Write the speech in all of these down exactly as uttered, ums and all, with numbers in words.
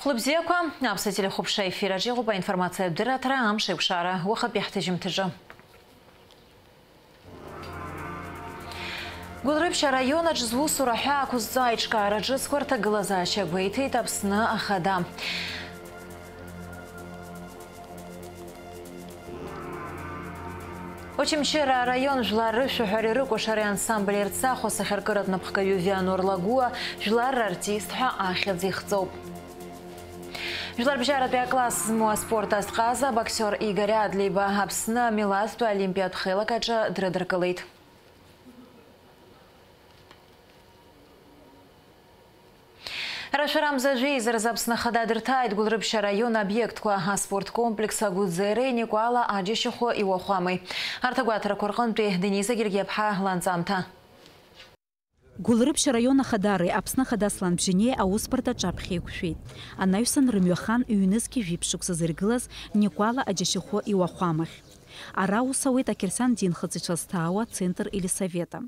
Хәлыбзиақәа, Аԥсуа телехәаԥшра ефир аҿы иҟоуп аинформациатә дырраҭара, амш еиқәшара, уахатәи ҳҭыжьымҭаҿы. Гәылрыԥшь араион аҿы зусура ҳәа ақәызҵо аиҿкаара ҿыцқәа рҭагылазаашьа гәеиҭеит Аԥсны Ахада. Очамчыра араион жәлар рышәаҳәареи рыкәашареи ансамбль Ерцахә асахьаркыратә напхгаҩы Вианор Лагәыа жәлар рартист ҳәа ахьӡ ихҵоуп. Жәларбжьаратәи акласс змоу аспорт азҟаза абоксиор Игорь Адлеиба Аԥсны амилаҭтәи олимпиатә хеилак аҿы дрыдыркылеит. Рашәарамза жәеиза рзы Аԥсны Ахада дырҭааит Гәылрыԥшь араион обиектқәа, аспорт комплекс Агәыӡереи Никәала аџьашьахәы иуахәамеи. Арҭ агәаҭарақәа рҟынтәи Дениза Гергиаԥҳа ланҵамҭа. Гәылрыԥшь араион ахадареи Аԥсны Ахада Аслан Бжьаниеи аусбарҭа аҿаԥхьа еиқәшәеит. Анаҩсан рымҩахан ҩнызқьи жәиԥшь шықәса зыргылаз Никәала аџьашьахәы иуахәамахь. Ара аус ауеит ақьырсиан динхыҵыҩцәа зҭаауа центр Елисавета.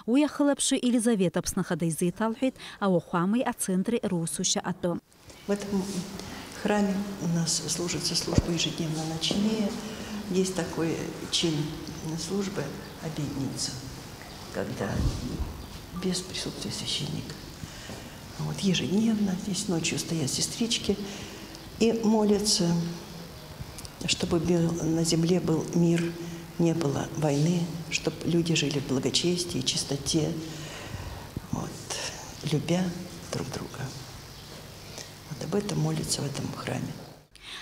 Уи ахылаԥшҩы Елизавета Аԥсны Ахада изеиҭалҳәеит ауахәамеи ацентри русушьа атәы. В этом храме у нас служится служба ежедневно ночнее. Есть такой чин службы обедница, когда без присутствия священника. Вот, ежедневно здесь ночью стоят сестрички и молятся, чтобы бе-, на земле был мир, не было войны, чтоб люди жили в благочестии и чистоте, вот, любя друг друга. Вот об этом молятся в этом храме.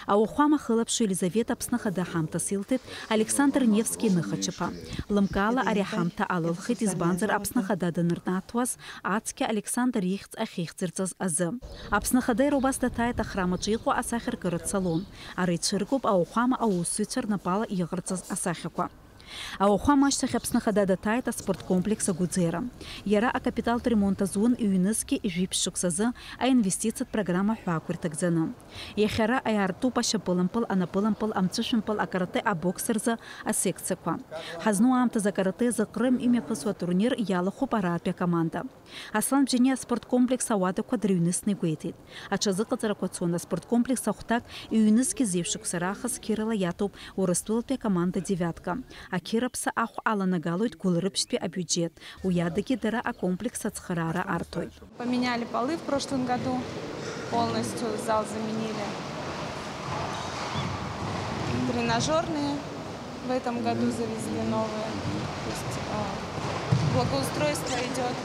Ауахәама ахылаԥшҩы Елизавета Аԥсны Ахада ҳамҭас илҭеит Александр Невски иныхачаԥа. Лымкаала ари аҳамҭа алылхит, избанзар Аԥсны Ахада данырнаҭуаз ацқьа Александр ихьӡ ахьихьӡырҵаз азы. Аԥсны Ахада иара убас даҭааит ахрам аҿы иҟоу асахьаркыратә салон. Ара ицәыргоуп ауахәама аусзуҩцәа рнапала иҟарҵаз асахьақәа. Ауахәама ашьҭахь Аԥсны Ахада даҭааит аспорткомплекс Агәыӡера. Иара акапиталтә ремонт азун ҩнызқьи жәиԥшь шықәсазы аинвестициатә программа ҳәаақәа ирҭагӡаны. Иахьа ара иаартуп ашьапылампыл, анапылампыл, амҵәышәымпыл, акарате, абокс рзы асекциақәа. Ҳазну аамҭазы акарате азы Ҟрым имҩаԥысуа атурнир иалахәуп аратәи акоманда. Аслан Бжьаниа аспорткомплекс ауадақәа дырҩнысны игәеиҭеит. Аҽазыҟаҵарақәа цон аспорткомплекс ахәҭак ҩнызқьи зеижә шықәса раахыс қьырала иаҭәоуп Урыстәылатәи акоманда Девиатка. Ақьыраԥса ахә аланагалоит Гәылрыԥшьтәи абиуџьет. Уи адагьы дара акомплекс ацхыраара арҭоит. Поменяли полы в прошлом году, полностью зал заменили. Тренажерные в этом году завезли новые. То есть, э, благоустройство идёт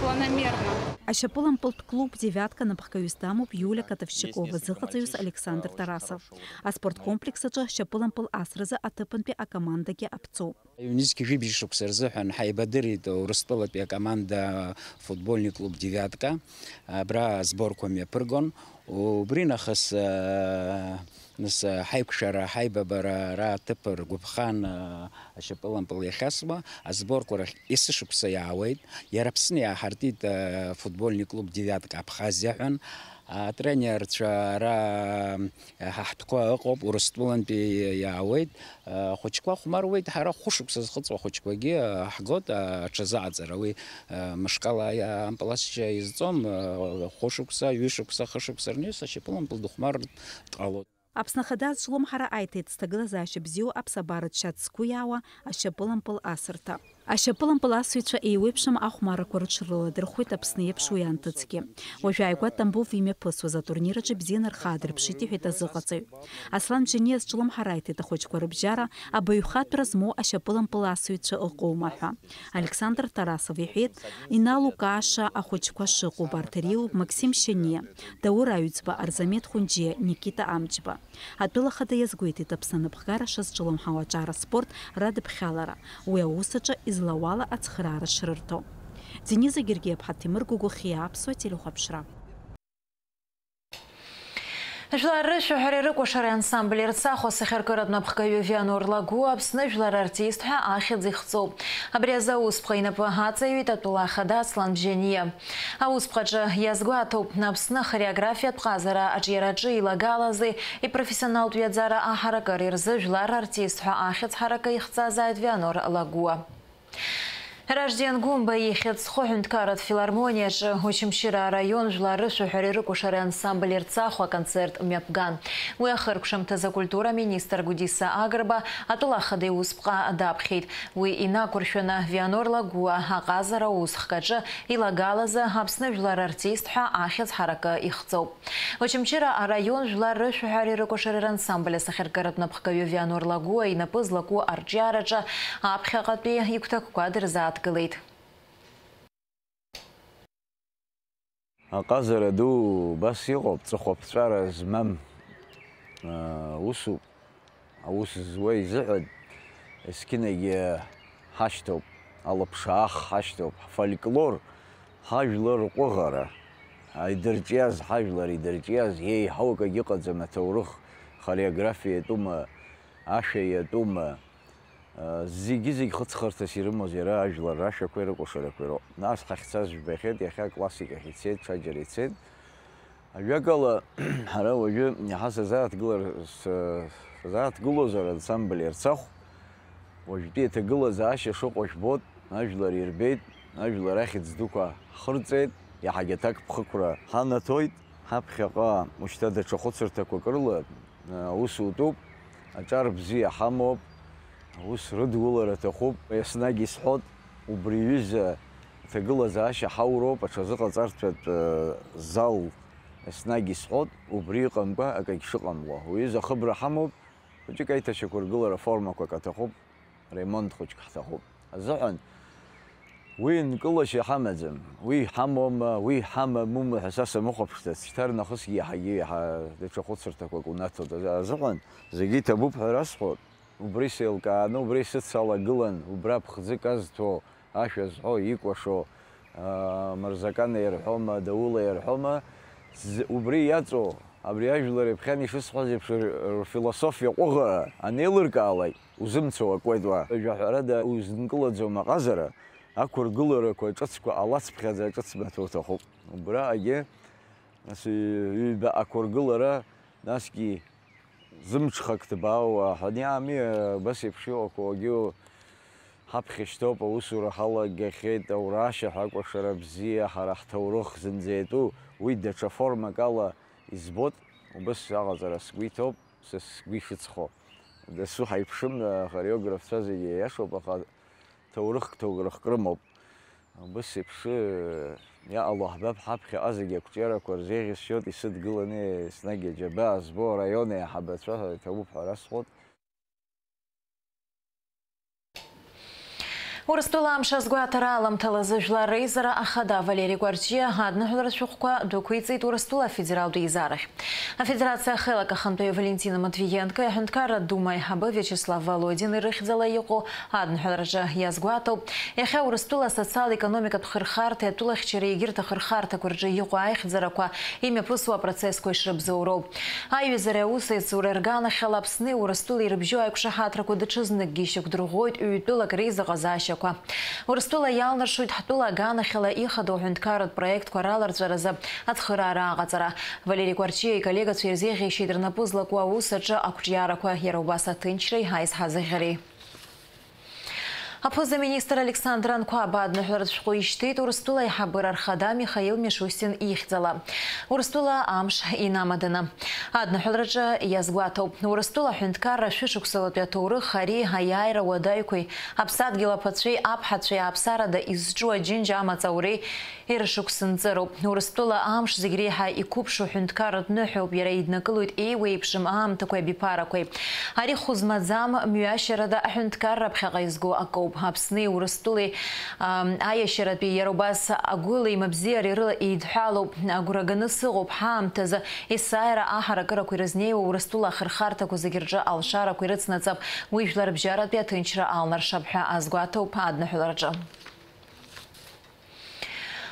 планомерно. Ашьапылампылтә клуб Девиатка напхгаҩыс дамоуп Юлиа Котовщикова, зыҟаҵаҩыс Александр Тарасов. Аспорткомплекс аҿы ашьапылампыл асразы аҭыԥантәи акомандагьы аԥҵоуп. Ҩнызқьи жәибжь шықәса рзыҳәан ҳаибадырит Урыстәылатәи акоманда футбольный клуб Девиатка. Абра азборқәа мҩаԥыргон. Убри нахыс, а, нас, а, ҳаиқәшәара, ҳаибабара ара аҭыԥ ргәаԥхан, а, ашьапылампыл иахьасуа азборқәа рахь есышықәса иаауеит. Иара Аԥсны иааҳартит, а, футбольный клуб Девиатка Абхазиа ҳәан. Атренерцәа ара, ҳа ҳтәқәа ыҟоуп, Урыстәылантәи иаауеит. Ахәыҷқәа хәмаруеит, ҳара хәышықәса зхыҵуа ахәыҷқәагьы ҳгоит, аҽазыҟаҵара. Уи мышкала ампыласшьа изҵом, хәышықәса, ҩышықәса, хышықәса рнеиуа ашьапылампыл дыхәмарыр дҟалоит. Аԥсны Ахада азҿлымҳара аиҭеит зҭагылазаашьа бзиоу аԥсабаратә шьац зқәу иаауа ашьапылампыл асырҭа. Ашьапылампыл асыҩцәа еиуеиԥшым ахәмаррақәа рыҽрыладырхәуеит Аԥсны еиԥш уи анҭыҵгьы. Уажәааигәа Тамбов имҩаԥысуаз атурнир аҿы бзианы рхы аадырԥшит, иҳәеит азыҟаҵаҩ. Аслан Бжьаниа зҿлымҳара аиҭеит ахәыҷқәа рыбжьара абаҩхатәра змоу ашьапылампыл асыҩцәа ыҟоума ҳәа. Александр Тарасов иҳәеит, иналукааша ахәыҷқәа шыҟоу убарҭ иреиуоуп Максим Шьаниа, Даур Аҩӡба, Арзамеҭ Хәынџьиа, Никита Амҷба. Атәыла ахада иазгәеиҭеит Аԥсны анапхгара шазҿлымҳау аҿар аспорт радыԥхьалара, уи аус аҿы излауала ацхыраара шрырҭо. Дениза Гергиаԥҳа, Ҭемыр Гогохиа, Аԥсуа телехәаԥшра. Жәлар рышәаҳәареи рыкәашареи ансамбль Ерцахә асахьаркыратә напхгаҩы Вианор Лагәыа Аԥсны жәлар артист ҳәа ахьӡ ихҵоуп. Абри азы аусԥҟа инапы аҵаҩит атәыла ахада Аслан Бжьаниа. Аусԥҟаҿы иазгәаҭоуп, Аԥсны ахореографиатә ҟазара аҿиараҿы илагалази ипрофессионалтә ҩаӡара аҳаракыреи рзы жәлар артист ҳәа ахьӡ ҳаракы ихҵазааит Вианор Лагәыа. Ражден Гәымба ихьӡ зху аҳәынҭқарратә филармониаҿы Очамчыра араион жәлар рышәаҳәареи рыкәашареи ансамбль Ерцахә аконцерт мҩаԥган. Уи ахыркәшамҭазы акультура аминистр Гәдиса Агрба атәыла ахада иусԥҟа даԥхьеит. Уи инақәыршәаны Вианор Лагәуа аҟазара аусхк аҿы илагалазы Аԥсны жәлар артист ҳәа ахьӡ ҳаракы ихҵоуп. Очамчыра араион жәлар рышәаҳәареи рыкәашареи рансамбль асахьаркыратә напхгаҩы Вианор Лагәуа инапы злаку арҿиараҿы аԥхьаҟатәи игәҭакқәа дырзааҭгылеит. Аҟазара ду убас иҟоуп, ҵыхәаԥҵәара змам, аа, усуп. Аус зуа изыҳәан есқьынагьы ҳашьҭоуп, алаԥшаах ҳашьҭоуп, ҳфольклор, ҳажәлар рҟәыӷара, идырҿиаз, ҳажәлар идырҿиаз, еиҳау акагьы ыҟаӡам, аҭоурых, хореографиа иатәума, ашәа иатәума, зегьы-зегь хыҵхырҭас ирымоз иара ажәлар рашәақәеи рыкәашарақәеи роуп. Нас ҳахьцаз жәбахьеит, иахьа аклассикахь ицеит, ҽаџьара ицеит. Ажәакала, ҳара уажәы иаҳа сазааҭгылар-, с-, сазааҭгылозар ансамбль Ерцахә, уажәтәи аҭагылазаашьа шыҟоу жәбоит, ажәлар ирбеит, ажәлар ахьӡ дуқәа ҳхырҵеит, иаҳагьы аҭакԥхықәра ҳанаҭоит. Ҳаԥхьаҟа ушьҭа даҽа хәыцырҭақәак рыла, а, аус утәуп, аҿар бзиа ҳамоуп, аус рыдулара аҭахуп, еснагь исҳәот, убри ҩыза аҭагылазаашьа ҳауроуп, аҽазыҟаҵарҭатә, а, зал. Еснагь исҳәот, убри ыҟамкәа акагь шыҟамло. Уҩыза ахыбра ҳамоуп, хәыҷык аиҭашьақәыргылара формақәак аҭахуп, ремонт хәыҷк ҳҭахуп азыҳәан, уи нкылашьа ҳамаӡам. Уи ҳамоума, уи ҳамамума ҳәа са самыхәаԥшӡац, шьҭарнахысгьы иаҳагьы иаҳа даҽа хәыцырҭақәак унаҭоит азыҳәан, зегьы иҭабуп ҳәа расҳәоит. Убри сеилкааны, убри сыцалагылан, убра ԥхӡык азҭо, ашәа зҳәо, икәашо, аа, Мырзакана ирҳәома, Даула ирҳәома, з-, убри иаҵоу, абри ажәлар иаԥхьан ишысҳәаз еиԥш, р-, рфилософиа ҟәыӷара анеилыркаалак, узымцо уакуеит уа. Жәаҳәарада, узынкылаӡом аҟазара, ақәыргыларақәа ҿыцқәа ҟалацԥхьаӡа ҿыц маҭәа уҭахуп. Убраҟагьы, нас, ҩ-, ҩба ақәыргылара, насгьы зымҽхак ҭбаауа, ҳаниаами, абас еиԥш иҟақәоугьы ҳаԥхьа шьҭоуп, аусура ҳалагахьеит, аурашьа ҳәа акәашара бзиа, ҳара ҳҭоурых зынӡа иатәу, уи даҽа формак ала избоит, убыс аҟаҵара сгәы иҭоуп, са сгәы ишыцхо. Дасу ҳаиԥшым, ахореографцәа зегьы иашоуп, аха ҭоурыхк, ҭоурыхк рымоуп. Убыс еиԥш, иҟало ҳбап, ҳаԥхьаҟа зегьы ақәҿиарақәа рзеиӷьасшьоит, исыдгыланы еснагь аџьабаа збо араион аиҳабацәа ҳәа иҭабуп ҳәа расҳәоит. Урыстәыла амш азгәаҭара аламҭалазы Жәлар Реизара Ахада Валери Кәарҷиа адныҳәаларатә шәҟәқәа дәықәиҵеит Урыстәыла Афедералтә Еизарахь. Афедерациа ахеилак ахантәаҩы Валентина Матвиенко, аҳәынҭқарратә Дума аиҳабы Виачеслав Володин ирыхьӡала иҟоу адныҳәалараҿы иазгәаҭоуп, иахьа Урыстәыла асоциал-економикатә хырхарҭеи атәылахьчареи егьырҭ ахырхарҭақәа рҿы иҟоу аихьӡарақәа имҩаԥысуа апроцессқәа ишрыбзоуроу. Аиҩызареи аусеицуреи рганахьала Аԥсни Урыстәылеи ирыбжьоу аиқәшаҳаҭрақәа даҽазныкгьы ишьақәдырӷәӷәоит ҩ-тәылак реизыҟазаашьақәа. Урыстәыла иалнаршоит ҳтәыла аганахьала ихадоу аҳәынҭқарратә проектқәа раларҵәаразы ацхыраара аҟаҵара. Валери Кәарҷиа иколлегацәа ирзеиӷьеишьеит рнапы злаку аус аҿы ақәҿиарақәа, иара убас аҭынчреи аизҳазыӷьареи. Аԥыза-министр Александр Анқәаба адныҳәаларатә шәҟәы ишьҭеит Урыстәыла аиҳабыра рхада Михаил Мишустин ихьӡала. Урыстәыла амш инамаданы. Адныҳәалараҿы иазгәаҭоуп, Урыстәыла аҳәынҭқарра шәышықәсалатәи аҭоурых ари аиааира уадаҩқәеи, аԥсадгьыл аԥацәеи аԥҳацәеи ааԥсарада изҿу аџьынџь амаҵ ауреи иршықәсынҵыроуп. Урыстәыла амш зегь реиҳа иқәыԥшу ҳәынҭқарратә ныҳәоуп, иара иднакылоит еиуеиԥшым аамҭақәеи абиԥарақәеи. Ари хәы змаӡам, мҩашьарада аҳәынҭқарра ԥхьаҟа изго акоуп. Аԥсни Урыстәылеи, ам, аиашьаратәи иара убас агәылеи мабзиареи рыла еидҳәалоуп. Агәра ганы сыҟоуп ҳаамҭазы есааира аҳаракырақәа ирызнеиуа Урыстәыла ахырхарҭақәа зегь рҿы алшарақәа ирыцнаҵап. Уи жәларбжьаратәи аҭынчра алнаршап ҳәа азгәаҭоуп адныҳәалараҿы.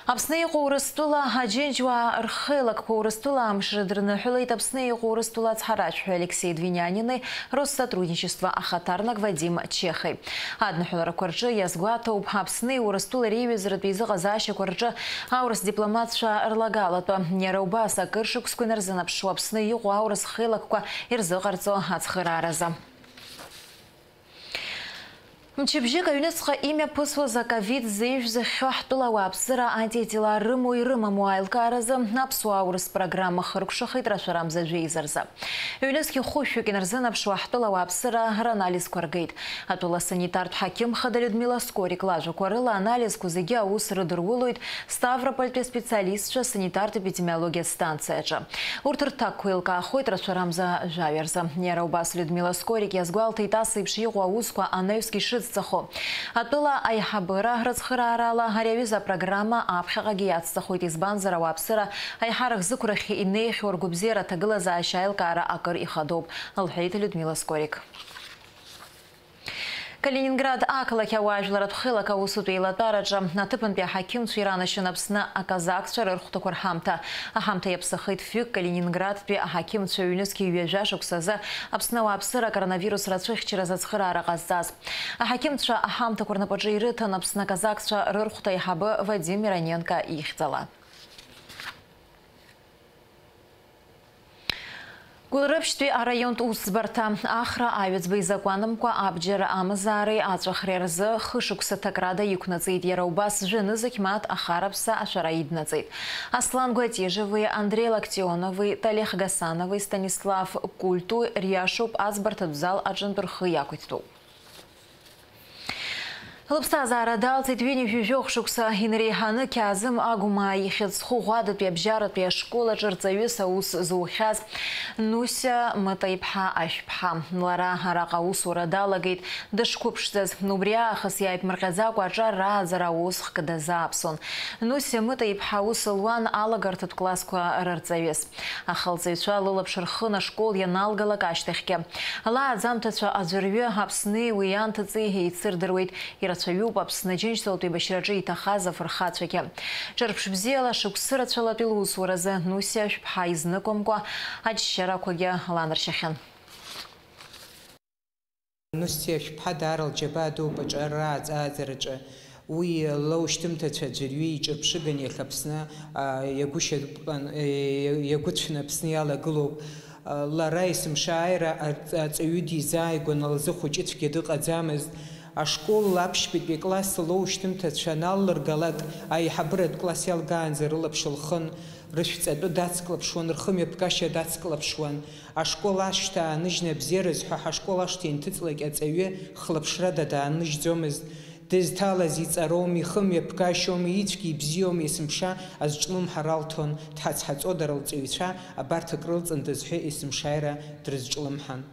Аԥсны иҟоу Урыстәыла аџьынџьуаа рхеилакқәа Урыстәыла амш рыдырныҳәалеит Аԥсны иҟоу Урыстәыла ацҳаражәҳәаҩ Алексеи Двинянини Россотрудничество ахаҭарнак Вадим Чехи. Адныҳәаларақәа рҿы иазгәаҭоуп Аԥсни Урыстәылеи реиҩызаратә еизыҟазаашьақәа рҿы аурыс дипломатцәа рлагалатәы. Иара убас акыр шықәсқәа инарзынаԥшуа Аԥсны иҟоу аурыс хеилакқәа ирзыҟарҵо ацхырааразы. Мчыбжьык аҩныҵҟа имҩаԥысуаз аковид зеижә зыхьхьоу ҳтәыла ауааԥсыра антитела рымоу ирымаму аилкааразы аԥсуа-аурыс программа хыркәшахеит рашәарамза жәеиза рзы. Ҩнызқь хәышәҩык инарзынаԥшуа ҳтәыла ауааԥсыра ранализқәа ргеит. Атәыла санитартә ҳақьым хада Людмила Скорик лажәақәа рыла анализқәа зегьы аус рыдырулоит Ставропольтәи аспециалистцәа санитартә-епидемиологиатә станциаҿы. Урҭ рҭакқәа еилкаахоит рацәарамза жәаҩа рзы. Иара убас Людмила Скорик иазгәалҭеит ас еиԥш иҟоу аусқәа анаҩсгьы ишыцҵахо. Атәыла аиҳабыра рыцхыраарала ари аҩыза апрограмма аԥхьаҟагьы иацҵахоит, избанзар ауааԥсыра аиҳарак зықәрахь инеихьоу ргәабзиара аҭагылазаашьа аилкаара акыр ихадоуп, лҳәеит Людмила Скорик. Калининград ақалақь ауаажәларратә хеилак аусутә еилатәараҿы аҭыԥантәи аҳақьымцәа иранашьан Аԥсны аказакцәа рырхәҭақәа рҳамҭа. Аҳамҭа иаԥсахеит фҩык Калининградтәи аҳақьымцәа ҩнызқь ҩажәа шықәсазы Аԥсны ауааԥсыра акоронавирус рацәыхьчаразы ацхыраара ҟазҵаз. Аҳақьымцәа аҳамҭақәа рнапаҿы ирыҭан Аԥсны аказакцәа рырхәҭа аиҳабы Вадим Мироненко ихьӡала. Гәылрыԥшьтәи араионтә усӡбарҭа Ахра аҩаӡбеи закәанымкәа абџьар амазаареи аҵәахреи рзы хышықәса ҭакрада иқәнаҵеит, иара убас жәанызқь мааҭ ахараԥса ашәара иднаҵеит. Аслан Гәатижеви, Андреи Локтионови, Талиах Гасанови, Станислав Культуи риашоуп аӡбарҭатә зал аҿынтә рхы иақәиҭтәуп. Лыԥсҭазаара далҵит ҩынҩажәи жәохә шықәса инареиҳаны Қьаазым Агәмаа ихьӡ зху Ӷәадатәи абжьаратәи ашкол аҿы рҵаҩыс аус зухьаз Нусиа Мыта-иԥҳа Ашәԥҳа. Лара араҟа аусура далагеит дышқәыԥшӡаз. Убри аахыс иааиԥмырҟьаӡакәа аҿар рааӡара аус хкы дазааԥсон. Нусиа Мыта-иԥҳа аус луан алагарҭатә классқәа рырҵаҩыс. Аха лҵаҩцәа лылаԥш рхын ашкол ианалгалак ашьҭахьгьы. Лааӡамҭацәа аӡәырҩы Аԥсни уи анҭыҵи еицырдыруеит, ирацәаҩуп Аԥсны Аџьынџьтәылатә еибашьраҿы иҭахаз афырхацәагьы. Ҿырԥш бзиала шықәсы рацәалатәи лусуразы Нусиа Ашәԥҳа изныкымкәа аччарақәагьы ланаршьахьан. Нусиа Ашәԥҳа даара лџьабаа дууп аҿар рааӡааӡараҿы. Уи лоушьҭымҭацәа аӡәырҩы иҿырԥшыган иахьа Аԥсны, а, иагәышьапан, е, иагәыцәны Аԥсны иалагылоуп. А, лара есымша ааира арҵ-, аҵаҩы дизааигәан лзы хәыҷы цәгьа дыҟаӡамызт. Ашкол аԥшьбатәи акласс лоушьҭымҭацәа аналлыргалак, аиҳабыратә класс иалгаанӡа рылаԥш лхын, рышәҵатәы дацклаԥшуан, рхымҩаԥгашьа дацклаԥшуан. Ашкол ашҭа ааныжьны абзиара зҳәо ҳашкол ашҭа ианҭыҵлак аҵаҩы хлаԥшрада дааныжьӡомызт. Дызҭалаз иҵароуми, ихымҩаԥгашьоуми, ицәгьа ибзиоуми, есымша азҿлымҳара алҭон, дҳацҳаҵо дара лҵаҩцәа абарҭ акрылҵындаз ҳәа есымшааира дрызҿлымҳан.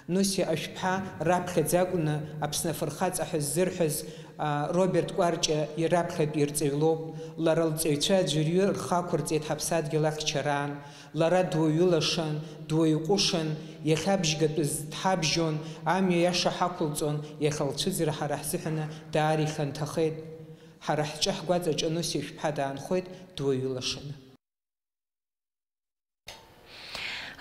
Нусиа Ашәԥҳа раԥхьаӡа акәны Аԥсны афырхаҵа ҳәа ззырҳәаз, а, Роберт Кәарҷиа раԥхьатәи рҵаҩ лоуп. Лара лҵаҩцәа аӡәырҩы рхы ақәырҵеит ҳаԥсадгьыл ахьчараан. Лара дуаҩы лашан, дуаҩы ҟәышан, иахьа абжьгатәыз дҳабжьон, амҩа иаша ҳақәылҵон, иахьа лцәыӡра ҳара ҳзыҳәаны даара ихьанҭахеит. Ҳара ҳҿы ҳгәаҵаҿы Нусиа Ашәԥҳа даанхоит дуаҩы лашаны.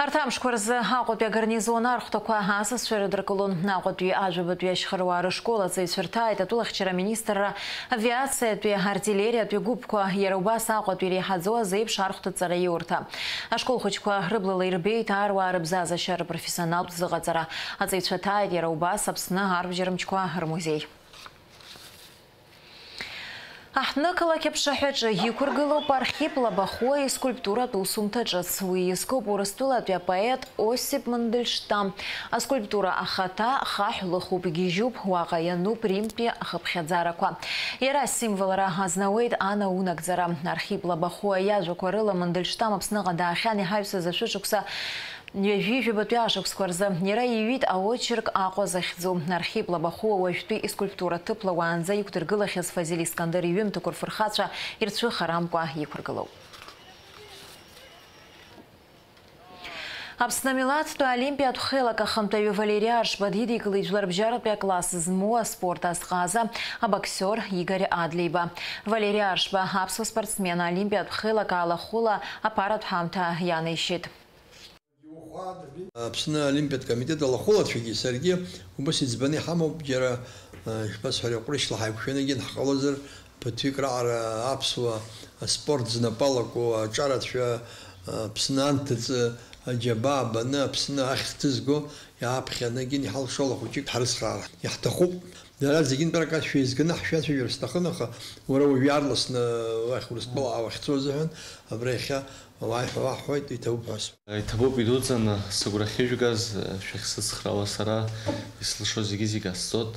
Арҭ амшқәа рзы Аҟәатәи агарнизон архәҭақәа асасцәа ирыдыркылон. Аҟәатәи ажәабатәи ашьхаруаа рышкол аҵаҩцәа рҭааит атәылахьчара аминистрра, авиациатәи, артиллериатәи гәыԥқәа, иара убас Аҟәатәи иреиҳаӡоу азеиԥш архәҭаҵараиурҭа. Ашкол хәыҷқәа рыблала ирбеит аруаа рыбзазашьа, рпрофессионалтә зыҟаҵара. Аҵаҩцәа ҭааит иара убас Аԥсны арбџьармчқәа рмузеи. Аҳҭнықалақь аԥшаҳәаҿы иқәыргылоуп Архип Лабахәуа искульптуратә усумҭа ҿыц. Уи иазкуп Урыстәылатәи апоет Осип Мандельштам аскульптура ахаҭа, хаҳә лыхуп, игьежьуп, уаҟа иануп Римтәи ахыԥхьаӡарақәа. Иара асимволра азнауеит анаунагӡара. Архип Лабахәуа иажәақәа рыла Мандельштам Аԥсныҟа даахьан иҳаҩсыз ашәышықәса Ҩажәи жәабатәи ашықәсқәа рзы иара иҩит аочерк Аҟәа захьӡу. Архип Лабахәуа уажәтәи искульптура ҭыԥла уаанӡа иқәдыргылахьаз Фазиль Искандер иҩымҭақәа рфырхацәа ирцәыхарамкәа иқәыргылоуп. Аԥсны амилаҭтә олимпиатә хеилак ахантәаҩы Валери Аршба дидикылеит жәларбжьаратәи акласс змоу аспорт азҟаза абоксиор Игорь Адлеиба. Валери Аршба аԥсуа спортсмен олимпиатә хеилак алахәыла аԥаратә ҳамҭа ианеишьеит. Аԥсны Олимпиатә комитет алахәылацәагьы саргьы убас иӡбаны иҳамоуп, џьара, э, ишԥасҳәари, аҟәрышьла ҳаиқәшәаны егьын ҳҟалозар, ԥыҭҩык раҟара аԥсуа аспорт знапы алаку аҿарацәа, э, Аԥсны анҭыҵы аџьабаа баны, Аԥсны ахьӡ ҭызго иааԥхьаны, егьин иҳалшо ала хәыҷык ҳрыцхраара иаҳҭахуп. Дара зегьынтәарак ас шәеизганы ҳшәацәажәар сҭахын, аха уара уажә иаарласны уахь Урыстәыла уахьцо азыҳәан, абра иахьа уааи ҳәа уаҳҳәоит, иҭабуп ҳәа. Иҭабуп идуӡӡаны сыгәра ахьыжәгаз, шәахьсыцхраауа сара ислышо зегьы-зегь ҟасҵоит.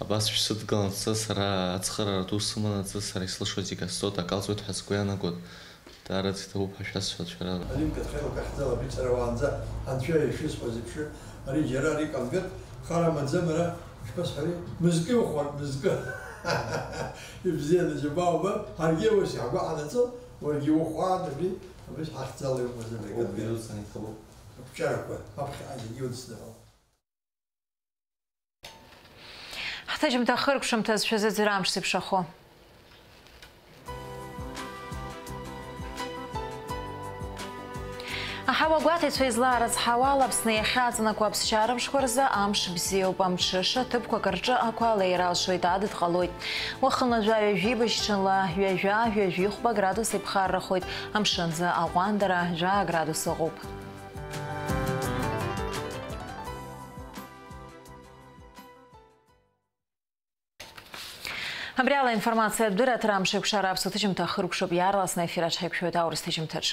Абас шәсыдгылан сара ацхыраара ду сыманаҵы, сара ислышо зегь ҟасҵоит, акалҵуеит ҳәа сгәы иаанагоит. Даараӡа иҭабуп ҳәа шәасҳәоит шәара. Алинка Дхелак ахьӡала биҵара уаанӡа анцәа ишәысҳәаз еиԥш, ари џьара ари конверт хара амаӡам, ара ишԥасҳәари? Мызкы иухәар, мызкы. Ибзианы џьабаа уба, ҳаргьы ус иҳгәаҳанаҵо, уаргьы ухәаан, абри, абри ҳахьӡала иҟоуп, абри Иҭабуп, конверт. Иуцан, иҭабуп. Ақәҿиарақәа аԥхьаҟа зегьы иудысныҳәалап. Ҳҭыжьымҭа хыркәшамҭаз шәазыӡырҩ амш зеиԥшрахо. Аҳауа гәаҭеицәа излаарыцҳауа ала Аԥсны иахьаҵанакуа аԥсшьара мшқәа рзы амш бзиоуп. Амҽыша ҭыԥқәак рҿы ақәа леира алшоит, адыд ҟалоит. Уахынла жәаҩа жәибжь, ҽынла ҩажәа, ҩажәихәба градус иԥхаррахоит. Амшынӡы аҟәандара жәаа градус ыҟоуп. Абри ала информациатә дырраҭара амш еиқәшара аԥсуа ҭыжьымҭа ахыркәшоуп, иаарласны аефир аҿы ҳаиқәшәоит аурыс ҭыжьымҭаҿ.